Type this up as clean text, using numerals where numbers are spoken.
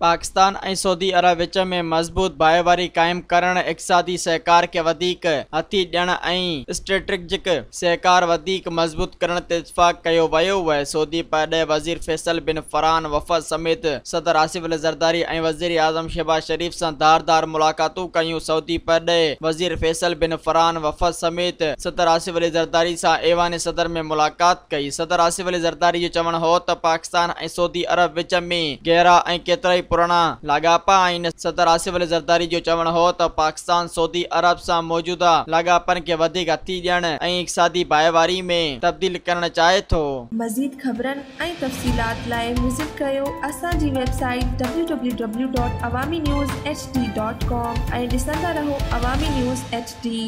پاڪستان ۽ سعودي عرب وچ ۾ مضبوط ڀائيواري قائم ڪرڻ، اقتصادي سهڪار کي وڌيڪ هٿي ڏيڻ ۽ اسٽريٽجڪ سهڪار وڌيڪ مضبوط ڪرڻ تي اتفاق ڪيو ويو. سعودي پرڏيهي وزير فيصل بن فرحان وفد سميت صدر آصف علي زرداري ۽ وزيراعظم شهباز شريف سان ڌار ڌار ملاقاتون ڪيون. سعودي پرڏيهي وزير فيصل بن فرحان وفد سميت صدر آصف علي زرداري سان ايوان صدر ۾ ملاقات ڪئي. صدر آصف علي زرداري جو چوڻ هو ته پاڪستان ۽ سعودي عرب وچ ۾ گهرا ۽ ڪيترائي پراڻا لاڳاپا آهن. صدر آصف علي زرداري جو چوڻ هو ته پاڪستان سعودي عرب سان موجوده لاڳاپن کي وڌيڪ هٿي ڏيڻ ۽ اقتصادي ڀائيواري ۾ تبديل ڪرڻ چاهي ٿو. مزيد خبرن ۽ تفصيلات لاء وزٽ ڪريو اسان جي website W W W dot Awami news H D dot com ۽ ڏسندا رهو عوامي نيوز ايڇ ڊي.